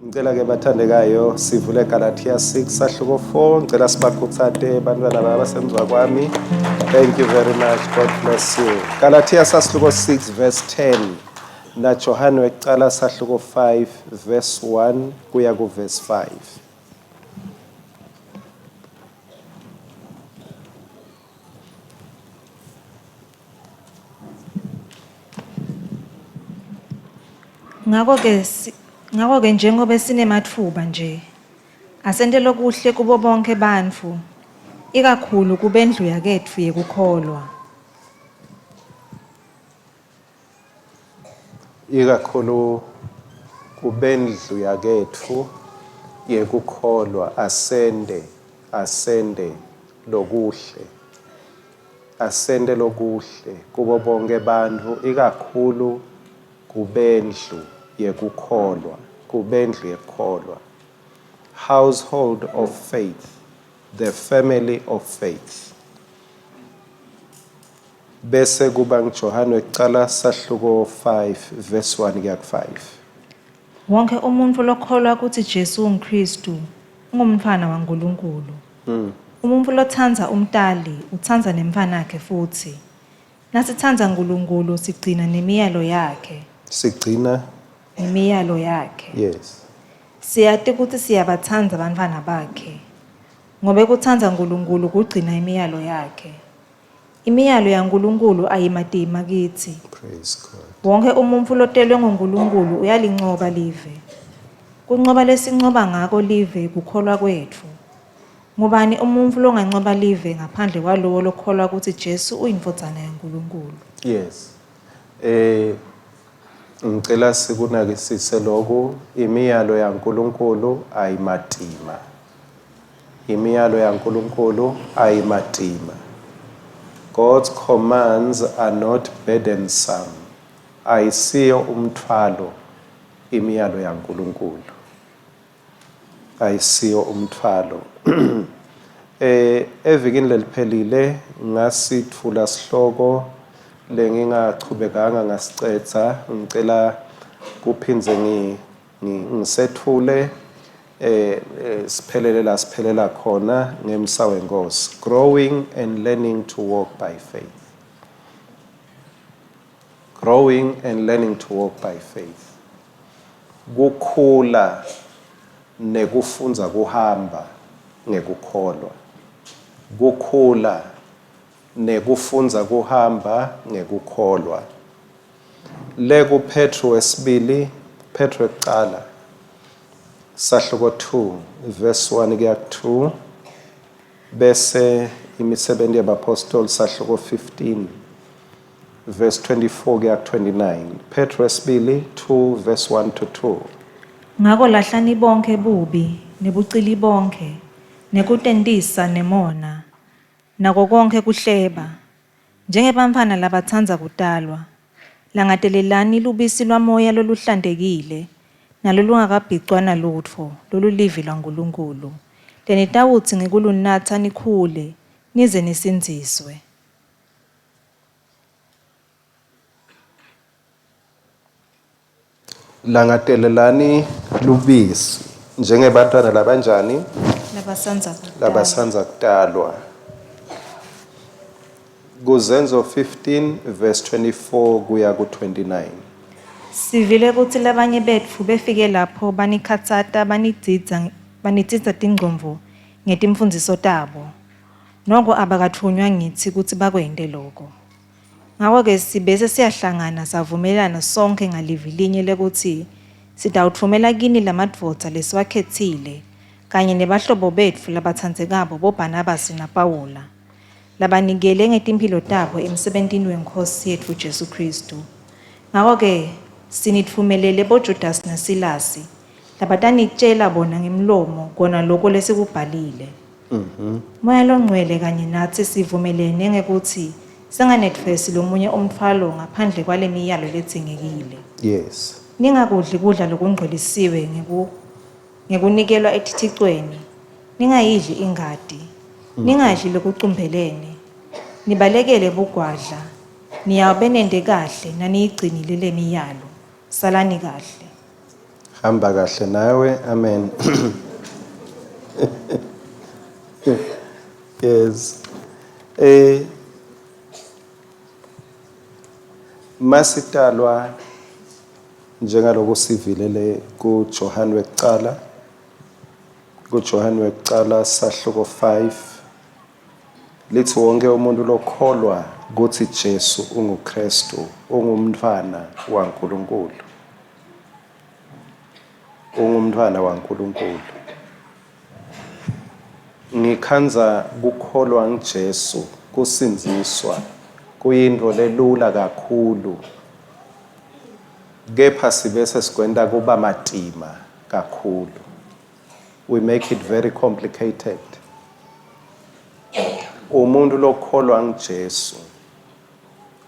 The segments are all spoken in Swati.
Ngicela ke bathandekayo sivule Galatia 6 sahluko 4 ngicela sibakhuthate bantwana babasemva kwami. Thank you very much. God bless you. Galatia sahluko 6 verse 10 na Johane wekucala sahluko 5 verse 1 kuya ku verse 5. Ngakho-ke ngakho-ke njengoba sinematfuba nje asente lokuhle kubo bonke bantfu ikakhulu kubendlu yaketfu yekukholwa. Ikakhulu kubendlu yaketfu yekukholwa asente asente lokuhle asente lokuhle kubo bonke bantfu ikakhulu kubendlu yekukholwa kubendlu yekukholwa household of faith the family of faith Bese kuba nguJohane wekucala sahluko 5 verse 1 kuya ku-5. Wonke umuntfu lokholwa kutsi Jesu unguKhristu ungumntfwana waNkulunkulu. Umuntfu lotsandza umtali utsandza nemntfwanakhe futsi. Nasitsandza Nkulunkulu sigcina nemiyalo yakhe. Sigcina Nemiyalo yakhe. Yes. Siyati kutsi siyabatsandza bantfwana bakhe. Ngobe kutsandza Nkulunkulu kugcina imiyalo yakhe. Imiyalo yaNkulunkulu ayimatima kitsi. Praise God. Wonke umuntfu lotelwe nguNkulunkulu uyalincoba live. Kuncoba lesincoba ngako live kukholwa kwetfu. Ngubani umuntfu longancoba live ngaphandle kwalowo lokholwa kutsi Jesu uyindvodzana yaNkulunkulu? Yes. Eh ngicela sikunakisise lokhu imiyalo yaNkulunkulu ayimatima. Imiyalo yaNkulunkulu ayimatima. God's commands are not burdensome. Ayisiyo umthwalo imiyalo yaNkulunkulu. Ayisiyo umthwalo. Eh evikini leliphelile ngasithula sihloko lengingachubekanga ngasicedza ngicela kuphindze ngi Ngisethule eh, eh siphelele la siphelela khona ngemsa wenkosi. Growing and learning to walk by faith. Growing and learning to walk by faith. Kukhula nekufundza kuhamba ngekukholwa. Kukhula nekufundza kuhamba ngekukholwa. Le kuPetru wesibili, Petru wekucala, sahluko 2 verse 1 kuya 2 bese imisebenzi yabapostoli sahluko 15 verse 24 kuya 29. Petru wesibili 2 verse 1 to 2. Ngako lahlani bonkhe bubi nebucili bonkhe nekutentisa nemona nako konkhe kuhleba. Njengebantfwana labatsandza kutalwa, langatelelani lubisi lwamoya loluhlantekile nalolungakabhicwa nalutfo, lolulivi lwaNkulunkulu, lenitawutsi ngekulunatsa nikhule, nize nisindziswe. Langatelelani lubisi njengebantwana labanjani? Labasandza kutalwa. Labasandza kutalwa. Kuzenzo 15 verse 24 kuya ku-29. Sivile kutsi labanye betfu befike lapho banikhatsata banidzidza banidzidza tingcondvo ngetimfundziso tabo. Noko abakatfunywa ngitsi kutsi bakwente loko. Ngako-ke sibese siyahlangana savumelana sonkhe ngalivi linye lekutsi sitawutfumela kini lamadvodza lesiwakhetsile kanye nebahlobo betfu labatsandzekako boBhanabasi naPawula, labanikele ngetimphilo tabo emsebentini weNkhosi yetfu Jesu Khristu. Ngako-ke sinitfumelele boJudasi naSilasi, labatanitjela bona ngemlomo kona loko lesikubhalile. Moya Longcwele kanye natsi sivumelene ngekutsi singanetfwesi lomunye umtfwalo ngaphandle kwalemiyalo ledzingekile. Yes. Ningakudli kudla lokungcwelisiwe ngeku ngekunikelwa etithicweni, ningayidli ingati, ningadli lokucumbelene, nibalekele bugwadla, niyawube nente kahle naniyigcinile lemiyalo. Salani kahle. Hamba kahle nawe. Amen. Yes. Masitalwa njengaloku sivilele kuJohane wekucala, kuJohane wekucala sahluko 5 lithi wonke umuntu lokholwa kuthi Jesu unguKristu ungumntwana waNkulunkulu. Ungumntwana waNkulunkulu. Ngikhandza kukholwa nguJesu kusindziswa kuyintfo lelula kakhulu kepha sibese sikwenta kuba matima kakhulu. We make it very complicated. Umuntu lokholwa nguJesu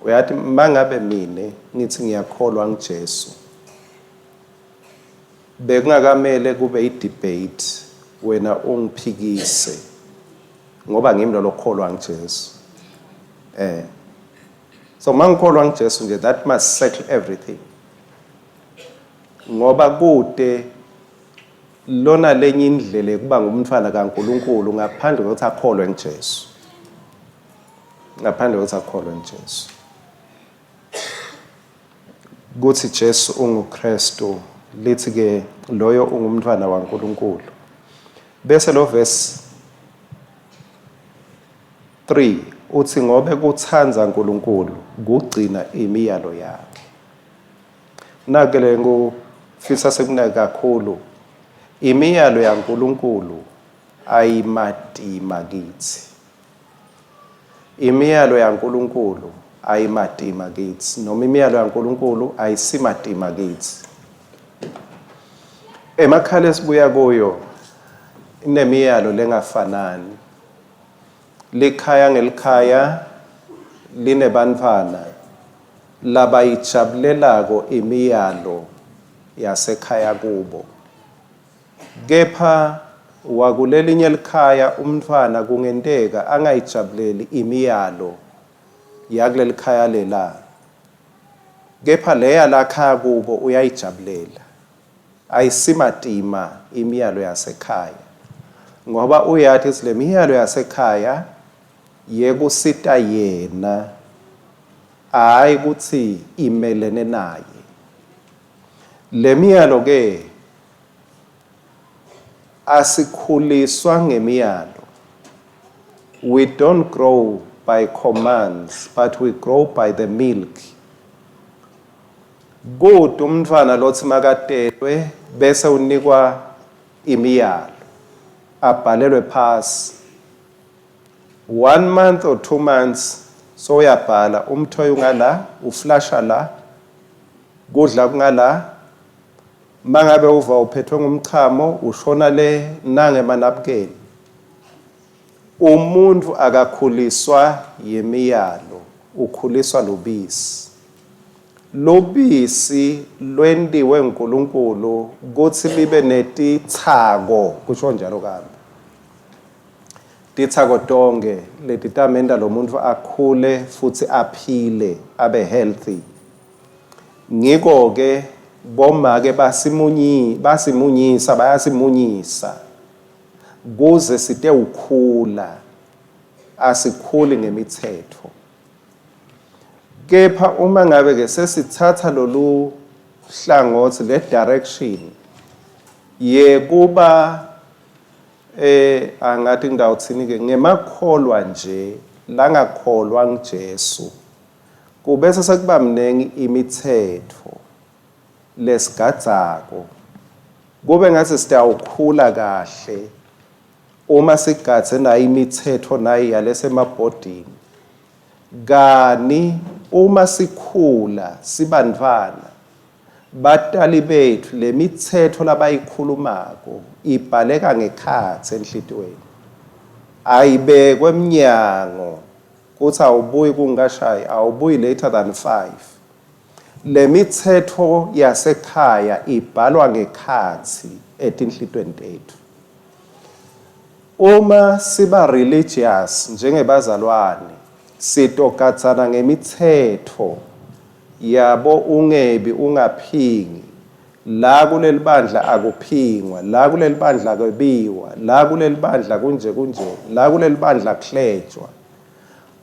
uyati mangabe mine ngithi ngiyakholwa nguJesu Bekungakamele kube i-debate wena ungiphikise ngoba ngimi lo lokholwa nguJesu. Eh. So mangikholwa nguJesu nje that must settle everything. Ngoba kude lona lenye indlela yokuba ngumntwana kaNkuluNkulu ngaphandle kokuthi akholwe nguJesu. Ngaphandle kokuthi akholwe nguJesu. Kuthi Jesu unguKristu lithi ke loyo ungumntwana waNkulunkulu. Bese lo verse 3 uthi ngobe kuthanda uNkulunkulu kugcina imiyalo yakhe. Nake le ngufisa sekunake kakhulu imiyalo yaNkulunkulu ayimatima kithi. Imiyalo yaNkulunkulu ayimatima kithi, noma imiyalo yaNkulunkulu ayisimatima kithi. Emakhala esibuya kuyo inemiyalo lengafanani. Likhaya ngelikhaya linebantfwana labayijabulelako imiyalo yasekhaya kubo. Kepha wakulelinye likhaya umntfwana kungenteka angayijabuleli imiyalo yakulelikhaya lela. Kepha leya lakhaya kubo uyayijabulela. Ayisimatima imiyalo yasekhaya ngoba uyati kutsi lemiyalo yasekhaya yekusita yena hhayi kutsi imelene naye. Lemiyalo ke asikhuliswa ngemiyalo. We don't grow by commands but we grow by the milk. Kute umntfwana lotsi makatelwe bese unikwa imiyalo abhalelwe phasi. One month or 2 months soyabhala umthoyi ungala uflasha la kudla kungala mangabe uva uphethwe ngumchamo ushona le nange manabukeni. Umuntu akakhuliswa yimiyalo, ukhuliswa lubisi. Lubisi lwentiwe uNkulunkulu kutsi libe netitsako, kusho njalo kambe. Titsako tonkhe letitamenta lo muntfu akhule futsi aphile abe healthy. Ngiko-ke bomake basimunyi basimunyisa bayasimunyisa kuze sitewukhula, asikhuli ngemitsetfo. Kepha uma ngabe ke sesitsatsa lolu hlangothi le direction yekuba angathi ngitawutsini ke ngemakholwa nje langakholwa nguJesu kubese sekuba mnengi imitsetfo lesigadzako kube ngathi sitawukhula kahle uma sigadze nayo imitsetfo nayo yalesemabhodini. Kani uma sikhula sibantfwana batali betfu lemitsetfo labayikhulumako ibhaleka ngekhatsi enhlitiyweni. Ayibekwe emnyango kutsi awubuyi kungikashayi, awubuyi later than 5. Lemitsetfo yasekhaya ibhalwa ngekhatsi etinhlitiyweni tetfu. Uma siba religious njengebazalwane sitogadzana ngemitsetfo yabo ungebi ungaphingi. La kuleli bandla akuphingwa, la kuleli bandla akwebiwa, la kuleli bandla kunje kunje, la kuleli bandla kuhletshwa.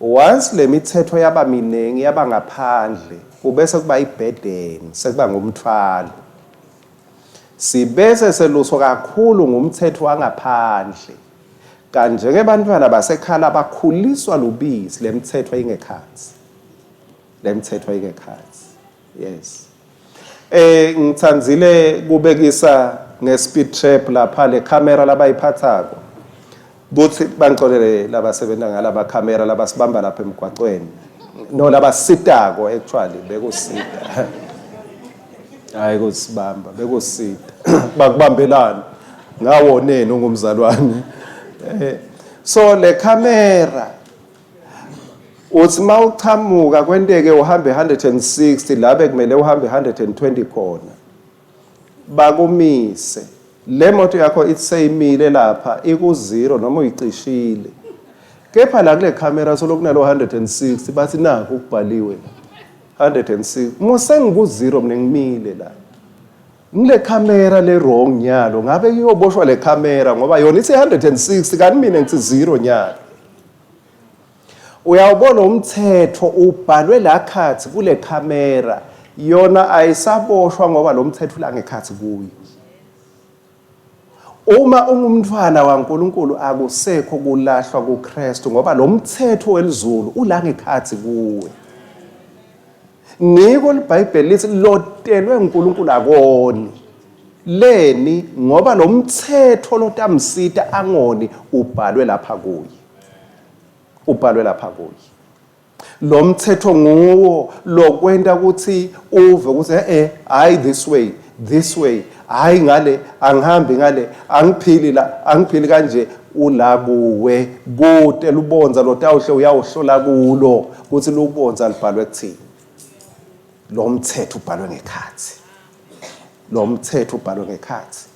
Once le mithetho yaba miningi yaba ngaphandle, kubese kuba i-burden, sekuba ngumthwalo. Sibese seluswa kakhulu ngumthetho wangaphandle. Kanje-ke bantwana basekhala bakhuliswa lubisi lemthetho ingekhatsi. Lemthetho ingekhatsi. Yes. Eh ngithandzile kubekisa nge-speed trap lapha le camera labayiphathako. Kuthi bangicolele labasebenza ngalaba camera labasibamba lapha emgwaqweni. No labasitako actually bekusita. Hayi kusibamba bekusita. Bakubambelana. Ngawoneni ungumzalwane. Eh so le camera uthi mawuchamuka kwenteke uhambe 160 la bekumele uhambe 120 khona bakumise le moto yakho ithi seyimile lapha iku-zero noma uyicishile kepha la kule khamera solo kunalo 160 bathi nakhu kubhaliwe la 160 musengiku-zero mina ngimile la ngile khamera le wrong nyalo ngabe iyoboshwa le khamera ngoba yona ithi 160 kanti mina ngithi zero nyalo Uyawubona umthetho ubhalwe la khathi kule khamera yona ayisaboshwa ngoba lo mthetho ula ngekhathi kuyo. Uma ungumntwana waNkulunkulu akusekho kulahlwa kuKristu ngoba lo mthetho welizulu ula ngekhathi kuwe. Ngiko liBhayibheli lithi lotelwe uNkulunkulu akoni. Leni ngoba lo mthetho lotamsita angoni ubhalwe lapha kuye. Ubhalwe lapha kuye. Lo mthetho nguwo lokwenta ukuthi uve ukuthi eh hayi this way this way hayi ngale angihambi ngale angiphili la angiphili kanje ula kuwe kude lubonza lotawuhle uyawuhlola kulo ukuthi lubonza libhalwe kuthini lo mthetho ubhalwe ngekhathi Lo mthetho ubhalwe ngekhathi.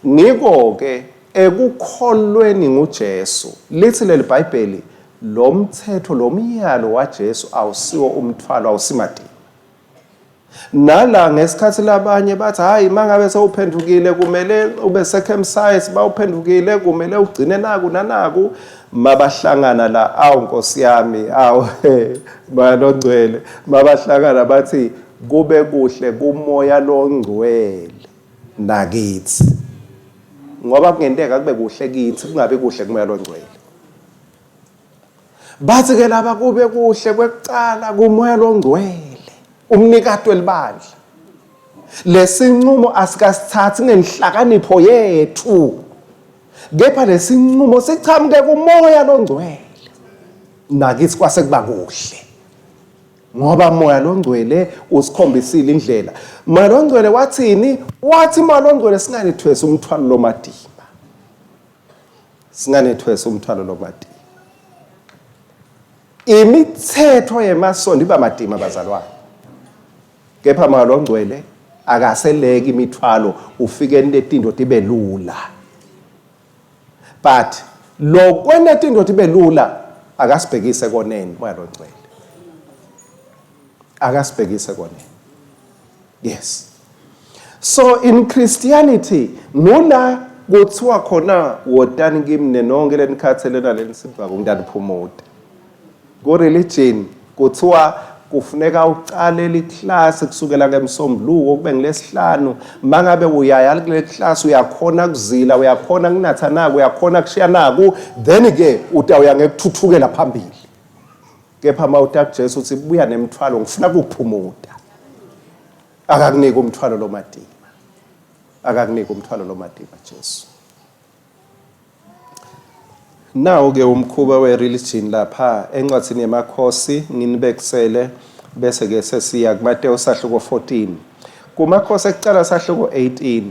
Ngiko-ke ekukholweni nguJesu, lithi leli Bhayibheli, lo mthetho, lo myalo waJesu awusiwo umthwalo, awusimadima. Nala ngesikhathi labanye bathi hayi mangabe sewuphendukile kumele ube circumcised, bawuphendukile kumele ugcine naku nanaku, mabahlangana la awu Nkosi yami, awu balongcwele, mabahlangana bathi Kube kuhle kumoya longcwele nakithi. Ngoba kungenteka kube kuhle kithi kungabi kuhle kumoya longcwele. Bathi ke laba kube kuhle kwekucala kumoya longcwele, umnikati welibandla. Lesinqumo asikasithathi ngenhlakanipho yethu. Kepha lesinqumo sichamuke kumoya longcwele. Nakithi kwase kuba kuhle. Ngoba moya longcwele usikhombisile indlela. Moya longcwele wathini? Wathi moya longcwele singanethwesi umthwalo lomadima. Singanethwesi umthwalo lomadima. Imithetho yemasonto iba madima bazalwane. Kepha moya longcwele akaseleki imithwalo ufike netinto tibe lula. But lo kweneta indoda ibe lula akasibhekise koneni moya longcwele. Akasibhekise koneni. Yes. So in Christianity ngula kuthiwa khona wotani kimi nenonke lenikhathele nalenisibhako ngitaniphumuta. Ku-religion kuthiwa kufuneka uqale liklasi kusukela ngemsombuluko kube ngilesihlanu mangabe uyaya kule class uyakhona kuzila uyakhona kunatha naku uyakhona kushiya naku then ke utawuya ngekuthuthukela phambili kepha uma uta kuJesu uthi buya nemthwalo ngifuna kuphumuta akakuniki umthwalo lomadima akakuniki umthwalo lomadima Jesu Nawu ke umkhuba we-religion lapha encwadini yemakhosi nginibekisele bese ke sesiya kuMateyu sahluko 14. Kumakhosi ekucala sahluko 18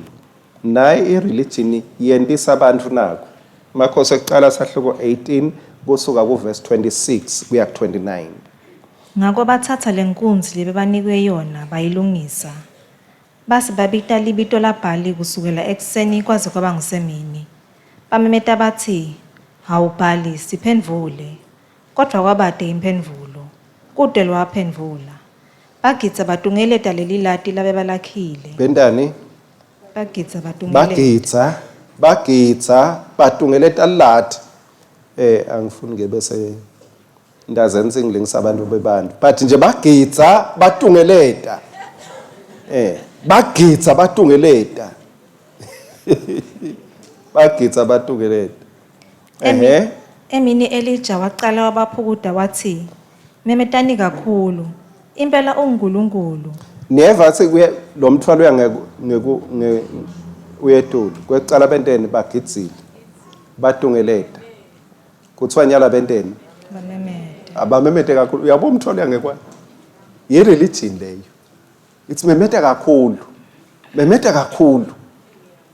nayi i-religion yentisa abantu naku. Makhosi ekucala sahluko 18 kusuka kuverse 26 kuya ku-29. Ngako batsatsa lenkunzi lebebanikwe yona bayilungisa. Base babita libito laBhali kusukela ekuseni kwaze kwaba ngusemini. Bamemeta batsi, Hawu Bhali, siphendvule! Kodvwa kwabate imphendvulo. Kute lowaphendvula. Bagidza batungeleta lelilati labebalakhile. Bentani? Bagidza batungeleta. Bagidza, bagidza batungeleta lilathi. Eh angifuni ke bese ndazenza ngilingisa abantu bebantu. But nje bagidza batungeleta. Eh bagidza batungeleta. Bagidza batungeleta. Ehhe. Emini Elija wacala wabaphukuta watsi, Memetani kakhulu. Impela unguNkulunkulu. Niyeva kutsi kuye lo mthwalo uya ngeku ngeku nge uyetulu. Kwekucala benteni bagidzile. Batungeleta. Kuthiwa nyala benteni? Bamemete. Abamemete kakhulu. Uyabo umthwalo uya ngekwani? Yi-religion leyo. It's memeta kakhulu. Memeta kakhulu.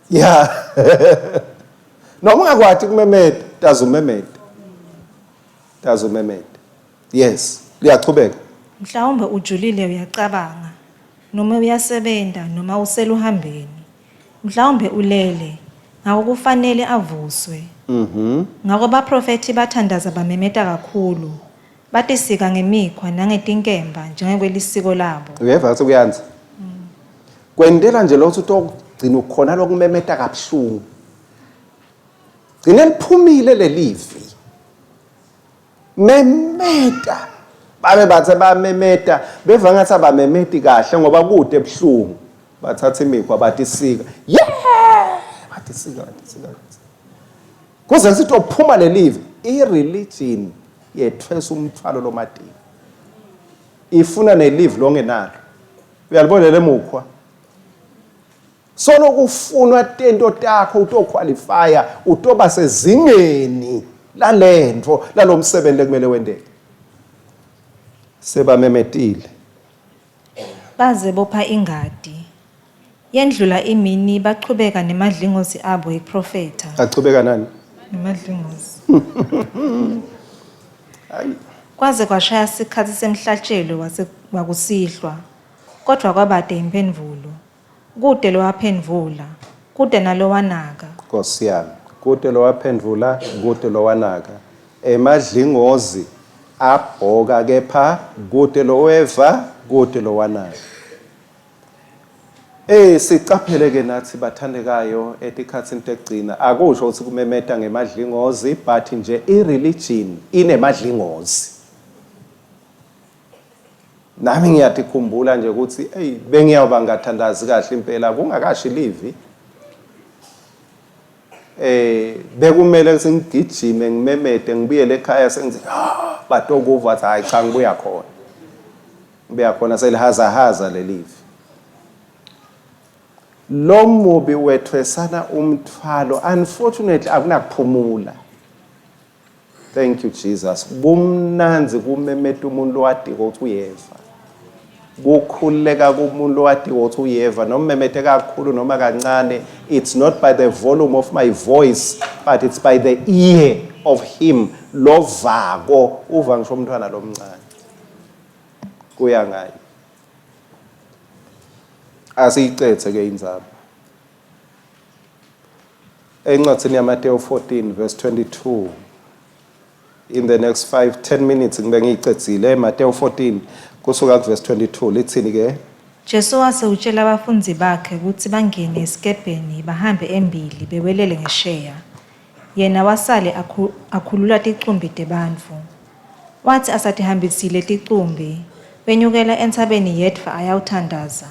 Yeah. Noma ungakwati kumemeta, taze umemete. Taze umemete. Yes, liyachubeka. Mhlawumbe ujulile uyacabanga, noma uyasebenta noma useluhambeni. Mhlawumbe ulele, ngako kufanele avuswe. Ngako baprofethi bathandaza bamemeta kakhulu, batisika ngemikhwa nangetinkemba njengekwelisiko labo. Uyeva kutsi kuyandza. Kwentela nje lokutsi utogcina ukhona lokumemeta kabuhlungu. Gcine liphumile lelivi. Memeta. Babe bathe bamemeta beva ngathi abamemeti kahle ngoba kude ebuhlungu. Bathatha imikhwa batisika. Yeah! Batisika, batisika. Kuze sitophuma lelivi i-religion yethwesa umthwalo lomatima. Ifuna nelivi longenalo. Uyalibona lemukhwa. Solo kufunwa tento takho utoqualifya utoba sezingeni lalentfo lalomsebenzi lekumele wenteke. Sebamemetile. Baze bopha ingati. Yendlula imini bachubeka nemadlingozi abo ekuprofetha. Achubeka nani? Nemadlingozi. Kwaze kwashaya sikhatsi semhlatshelo wase wakusihlwa, kodvwa kwabate imphendvulo. Kute lowaphendvula, kute nalowanaka. Nkosi yami. Kute lowaphendvula, kute lowanaka. Emadlingozi abhoka kepha kute loweva, kute lowanaka. Eh sicaphele ke nathi bathandekayo etikhatsini tekugcina akusho ukuthi kumemeta ngemadlingozi but nje i-religion inemadlingozi. Nami ngiyatikhumbula nje ukuthi eyi bengiyawuba ngingathandazi kahle impela kungakashi livi. Eh bekumele ukuthi ngigijime ngimemete ngibuyele ekhaya sengithi ah batokuva athi hayi cha ngibuya khona. Ngibuya khona selihazahaza lelivi. Lo mubi wethwesana umthwalo unfortunately akunakuphumula. Thank you Jesus. Kumnandzi kumemeta umuntu lowadiko ukuthi uyeva. Kukhululeka kumuntu lowadiko ukuthi uyeva noma memete kakhulu noma kancane it's not by the volume of my voice but it's by the ear of him lovako uva ngisho umntwana lomncane. Kuya ngaye. Asiyicethe ke indzaba. Encwadzini yaMateyu 14 verse 22 in the next 5 10 minutes ngibe ngiyicedzile Mateyu 14 kusuka ku verse 22 lithini ke? Jesu wase utjela bafundzi bakhe kutsi bangene esikebheni bahambe embili bewelele ngesheya. Yena wasale akhu, akhulula ticumbi tebantfu. Watsi asatihambisile ticumbi, wenyukela entsabeni yedvwa ayawuthandaza.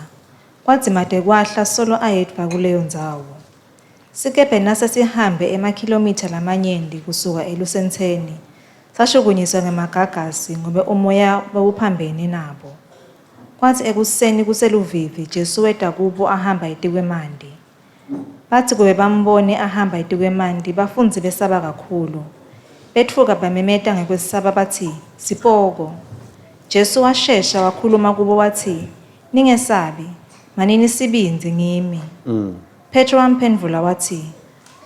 Kwadzimate kwahla solo ayedvwa kuleyo ndzawo. Sikebhe nase sihambe emakhilomitha lamanyenti kusuka elusentseni, sashukunyiswa ngemagagasi ngobe umoya bewuphambene nabo. Kwatsi ekuseni kuseluvivi Jesu weta kubo ahamba etikwemanti. Batsi kube bambone ahamba etikwemanti bafundzi besaba kakhulu. Betfuka bamemeta ngekwesaba batsi, Sipoko! Jesu washesha wakhuluma kubo watsi, Ningesabi, manini sibindzi ngimi. Petro wamphendvula watsi,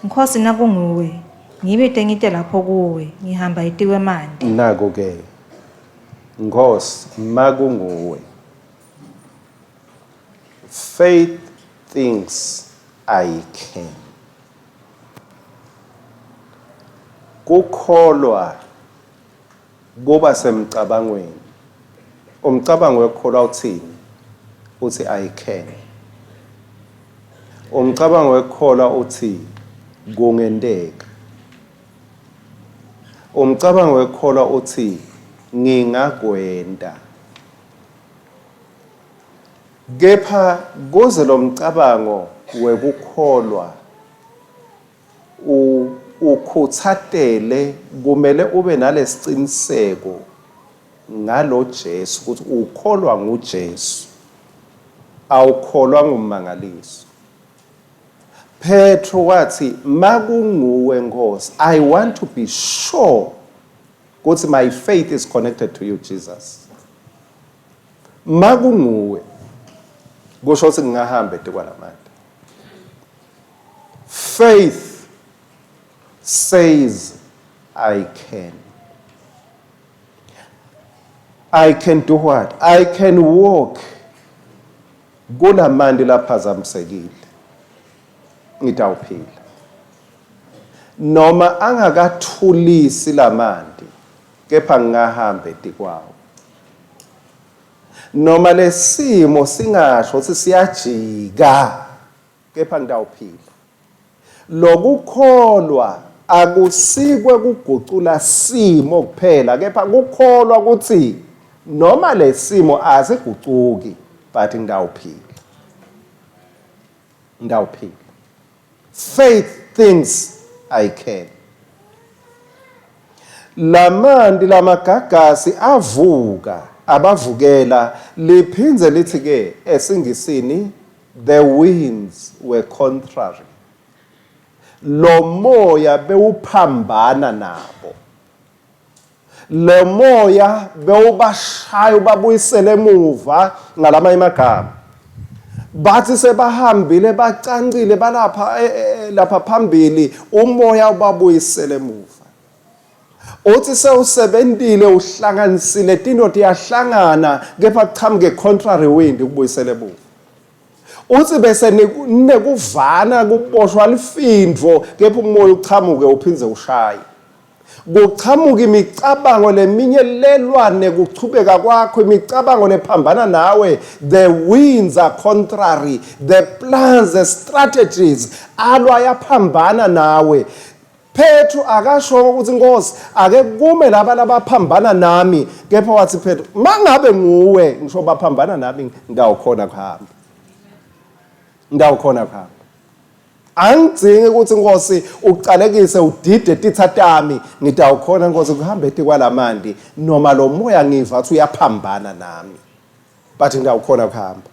Nkhosi nakunguwe, ngibite ngite lapho kuwe, ngihamba etikwemanti. Nako ke. Nkhosi makunguwe. Faith thinks I can. Kukholwa kuba semcabangweni. Umcabango wekukholwa uthini? Uthi I can. Umcabango wekukholwa uthi kungenteka. Umcabango wekukholwa uthi ngingakwenta. Kepha kuze lomcabango wekukholwa ukhutsatele kumele ube nalesiciniseko ngalo Jesu ukuthi ukholwa nguJesu awukholwa ngummangaliso. Petro wathi makunguwe Nkosi, I want to be sure ukuthi my faith is connected to you Jesus. Makunguwe kusho ukuthi ngingahamba etikwalamanda. Faith says I can. I can do what? I can walk kulamanti laphazamisekile. Ngitawuphila. Noma angakathulisi lamanti kepha ngingahamba etikwawo. Noma lesimo singasho ukuthi siyajika kepha ngitawuphila. Lokukholwa akusikwe kugucula simo kuphela kepha kukholwa ukuthi noma lesimo asigucuki but ngitawuphila. Ngitawuphila. Faith thinks I can. Lamanti lamagagasi avuka abavukela liphindze lithi ke esingisini the winds were contrary. Lo moya bewuphambana nabo. Lo moya bewubashaya ubabuyisele emuva ngalamanye amagama. Bathi sebahambile bacancile balapha e, e, e, lapha phambili umoya ubabuyisele emuva. Uthi sewusebentile uhlanganisile tinto tiyahlangana kepha kuchamuke contrary wind ukubuyisele emuva. Uthi bese nekuvana kuboshwa lifindvo kepha umoya uchamuke uphindze ushaye. Kuchamuka imicabango leminye lelwa nekuchubeka kwakho, imicabango lephambana nawe. The winds are contrary, the plans, the strategies alwa ayaphambana nawe. Petru akasho ukuthi Nkosi ake kume laba labaphambana nami, kepha wathi Petru mangabe nguwe ngisho baphambana nami ngawukhona kuhamba, ngawukhona kuhamba. Angidzingi ukuthi Nkosi ucalekise udide titha tami, ngitawukhona Nkosi kuhamba etikwalamanti noma lo moya ngiva ukuthi uyaphambana nami, but ngitawukhona kuhamba.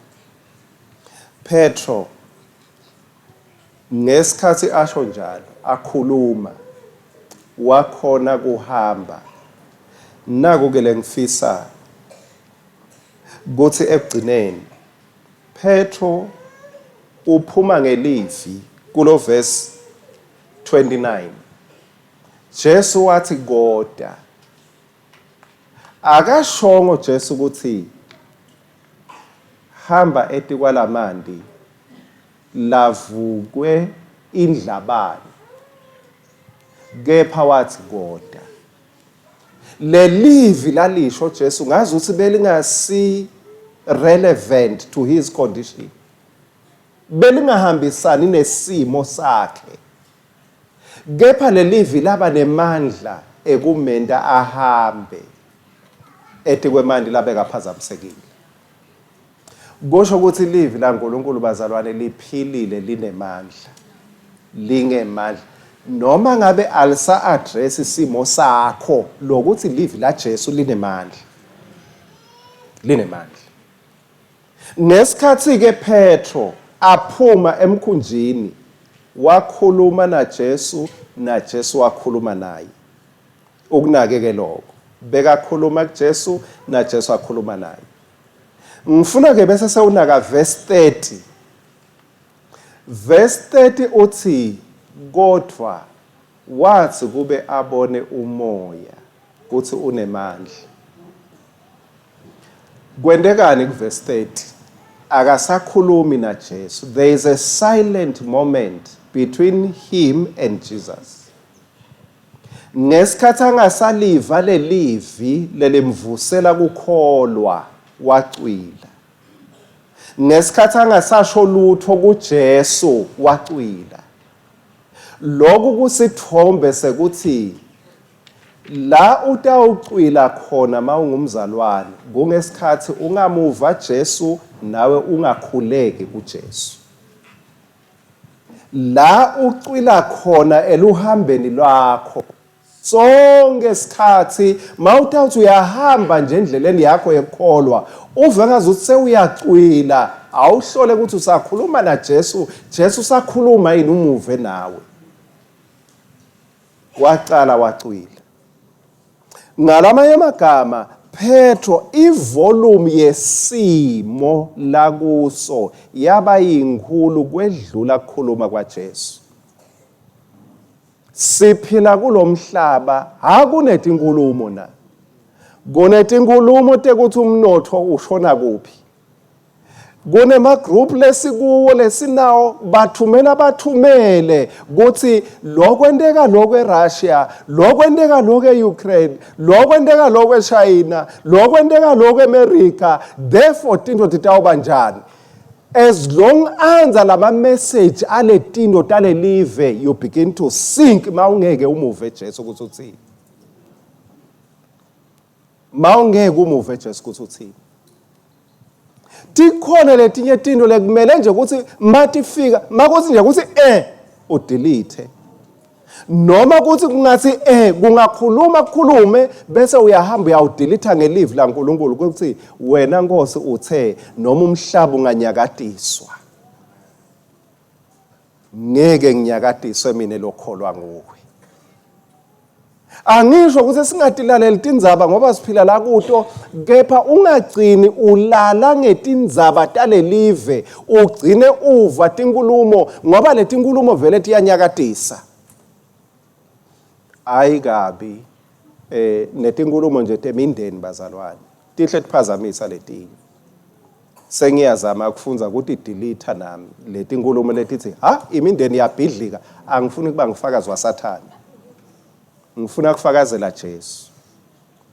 Petro ngesikhathi asho njalo akhuluma wakhona kuhamba. Naku ke lengifisa kuthi ekugcineni Petro uphuma ngelivi kulo verse 29. Jesu wathi koda akashongo Jesu ukuthi hamba etikwalamanti lavukwe indlabane kepha wathi koda Lelivi lalisho Jesu ngazi ukuthi belingasi relevant to his condition. Belingahambisani nesimo sakhe. Kepha lelivi laba nemandla ekumenta ahambe etikwemanti labekaphazamisekile. Kusho ukuthi livi laNkulunkulu bazalwane liphilile linemandla. Lingemandla. Noma ngabe alisa address isimo sakho lokuthi livi la Jesu linemandla. Linemandla. Ngesikhathi ke Petro aphuma emkhunjini wakhuluma naJesu naJesu wakhuluma naye. Ukunake ke lokho. Bekakhuluma kuJesu naJesu akhuluma naye. Ngifuna ke bese sewunaka verse 30. Verse 30 uthi kodwa wathi kube abone umoya kuthi unemandla. Kwentekani kuverse 30? Akasakhulumi naJesu. There is a silent moment between him and Jesus. Ngesikhathi angasaliva lelivi lelimvusela kukholwa, wacwila. Ngesikhathi angasasho lutho kuJesu wacwila. Lokhu kusithombe sekuthi la utawucwila khona mawungumzalwane kungesikhathi ungamuva Jesu nawe ungakhuleki kuJesu. La ucwila khona eluhambeni lwakho sonke isikhathi mawutawuthi uyahamba nje endleleni yakho yekukholwa uve ngazuthi sewuyacwila awuhlole ukuthi usakhuluma naJesu Jesu usakhuluma yini umuve nawe waqala wacwila ngalamanye amagama Petro ivolume yesimo lakuso yaba yinkulu kwedlula kukhuluma kwaJesu Siphila kulomhlaba hakunetinkulumo na. Kunetinkulumo tekuthi umnotfo ushona kuphi. Kunema-group lesikuwo lesinawo bathumela bathumele kutsi lokwenteka lokhu eRussia, lokwenteka lokhu e-Ukraine, lokwenteka lokhu eChina, lokwenteka lokhu eMerica, therefore tintfo titawuba njani. As long anza lama message aletinto talelive you begin to sink mawungeke umuve Jesu ukuthi uthini. Mawungeke umuve Jesu ukuthi uthini. Tikhona letinye tinto lekumele nje ukuthi matifika makuthi nje ukuthi eh udelete. Noma kuthi kungathi eh kungakhuluma kukhulume bese uyahamba uyawudilitha ngelivi laNkulunkulu ukuthi wena Nkosi uthe noma umhlaba unganyakatiswa ngeke nginyakatiswe mina lokholwa nguwe. Angisho ukuthi singatilaleli tindzaba ngoba siphila la kuto kepha ungagcini ulala ngetindzaba talelive ugcine uva tinkulumo ngoba letinkulumo vele tiyanyakatisa. Hayi kabi eh netinkulumo nje temindeni bazalwane tihle tiphazamisa letinye. Sengiyazama kufunza ukuthi delete nami letinkulumo letithi ha imindeni yabhidlika angifuni kuba ngifakazi waSathane. Ngifuna kufakazela Jesu.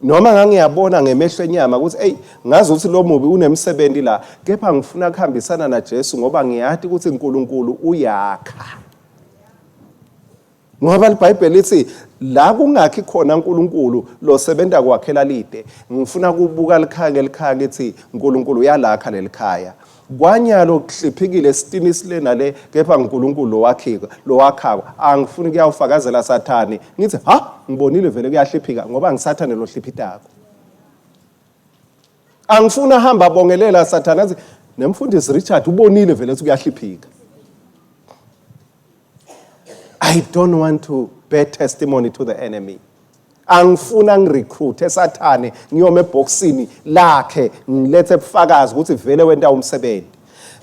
Noma ngangiyabona ngemehlo enyama ukuthi ey ngazi ukuthi lo mubi unemsebenzi la kepha ngifuna kuhambisana naJesu ngoba ngiyati ukuthi uNkulunkulu uyakha. Ngoba iBhayibheli lithi la kungakhi khona uNkulunkulu losebenza kwakhela lide ngifuna kubuka likhaya ngelikhaya ngithi uNkulunkulu uyalakha lelikhaya kwanyalo kuhliphikile esitini silena le kepha uNkulunkulu lowakhika lowakhako angifuni kuyawufakazela sathane ngithi ha ngibonile vele kuyahliphika ngoba ngisathane lohliphitako angifuni ahamba abongelela sathane athi nemfundisi Richard ubonile vele ukuthi kuyahliphika I don't want to bear testimony to the enemy. Angifuna ngirecruit esathane ngiyome eboxini lakhe ngilethe ubufakazi ukuthi vele wenta umsebenzi.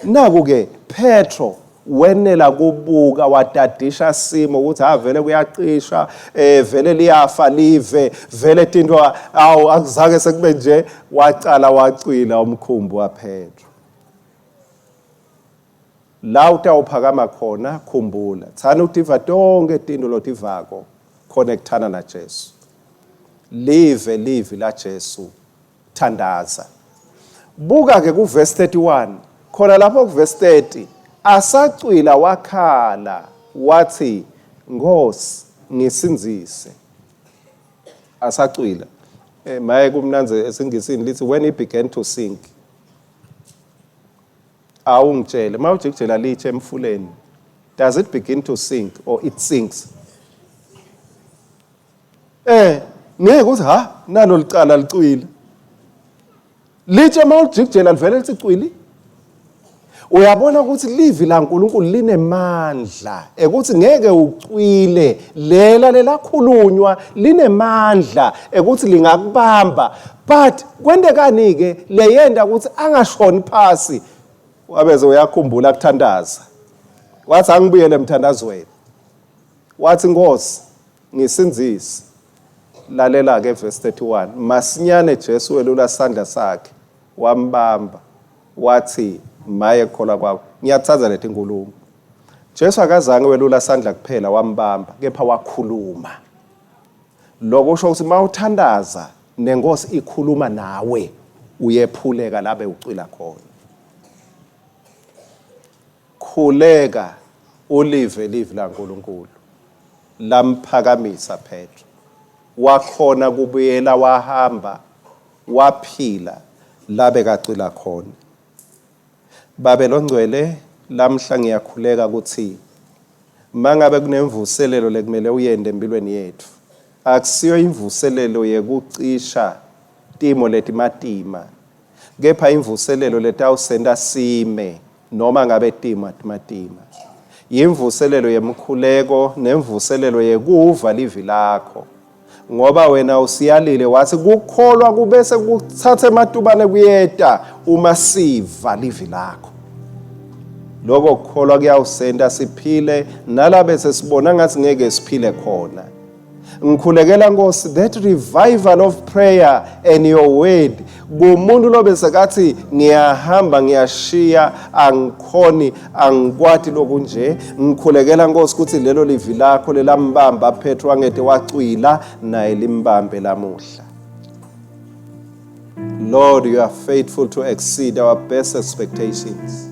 Naku ke Petro wenela kubuka watadisha simo ukuthi ha vele kuyacisha eh vele liyafa live vele tinto awu akuzake sekube nje wacala wacwila umkhumbi waPetro. La utawuphakama khona khumbula thana utiva tonke tinto lotivako connectana na Jesu live livi la Jesu thandaza buka ke ku verse 31 khona lapho ku verse 30 asacwila wakhala wathi Nkosi ngisindzise asacwila eh maye kumnandzi esingisini lithi when he began to sink Awungitshele, uma ujikijela litshe emfuleni, does it begin to sink or it sinks? Eh, ngeke uthi ha nalo licala licwile. Litshe uma ulijikijela livele lithi cwili. Uyabona ukuthi livi laNkulunkulu linemandla ekuthi ngeke ucwile lela lelakhulunywa linemandla ekuthi lingakubamba but kwentekani ke leyenda ukuthi angashoni phasi wabeze uyakhumbula kuthandaza wathi angibuyele emthandazweni wathi Nkosi ngisindzise lalela ke verse 31 masinyane Jesu welula sandla sakhe wambamba wathi maye kukholwa kwakho ngiyakuthanda leti nkulumo Jesu akazange welula sandla kuphela wambamba kepha wakhuluma lokho kusho ukuthi mawuthandaza nenkosi ikhuluma nawe uyephuleka labe ucwila khona. Khuleka ulive livi laNkulunkulu. Lamphakamisa Petro. Wakhona kubuyela wahamba waphila labekacwila khona. Babe longcwele, lamhla ngiyakhuleka kutsi mangabe kunemvuselelo lekumele uyente empilweni yetfu, akusiyo imvuselelo yekucisha timo letimatima, kepha imvuselelo letawusenta sime noma ngabe timo atimatima. Yimvuselelo yemkhuleko nemvuselelo yekuva livi lakho. Ngoba wena usiyalile wathi kukholwa kubese kuthatha ematubane kuyeta uma siva livi lakho. Lokho kukholwa kuyawusenta siphile nalabe sesibona ngathi ngeke siphile khona. Ngikhulekela Nkosi that revival of prayer and your word kumuntu lobe sekathi ngiyahamba ngiyashiya angikhoni angikwati lokunje. Ngikhulekela Nkosi ukuthi lelo livi lakho lelambamba Petro angete wacwila naye limbambe lamuhla. Lord, you are faithful to exceed our best expectations.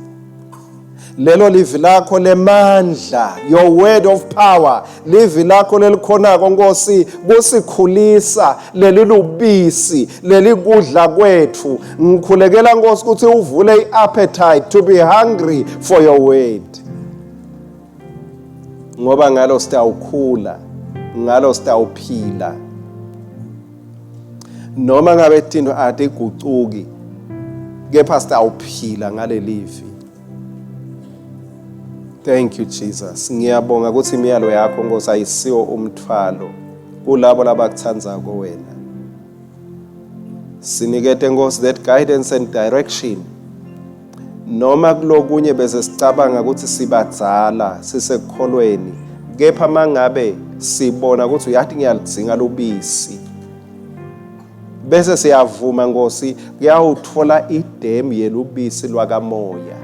Lelo livi lakho lemandla, your word of power, livi lakho lelikhonako Nkosi kusikhulisa, lelilubisi, lelikudla kwethu. Ngikhulekela Nkosi ukuthi uvule i-appetite to be hungry for your word. Ngoba ngalo sitawukhula, ngalo sitawuphila. Noma ngabe tinto atigucuki, kepha sitawuphila ngalelivi. Thank you Jesus. Ngiyabonga ukuthi imiyalo yakho Nkosi ayisiwo umthwalo kulabo labakuthandzako wena. Sinikete Nkosi that guidance and direction. Noma kulokunye bese sicabanga ukuthi sibadzala sisekukholweni, kepha mangabe sibona ukuthi uyathi ngiyalidzinga lubisi, bese siyavuma Nkosi kuyawuthola idemu yelubisi lwakamoya,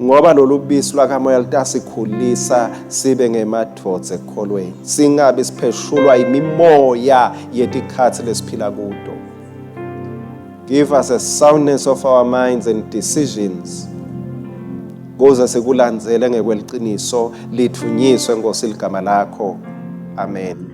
ngoba lolu bisi lwakamoya litasikhulisa sibe ngemadvodza ekukholweni, singabi sipheshulwa imimoya yetikhatsi lesiphila kuto. Give us a soundness of our minds and decisions, kuze sikulandzele ngekweliciniso, lithunyiswe Nkosi ligama lakho. Amen.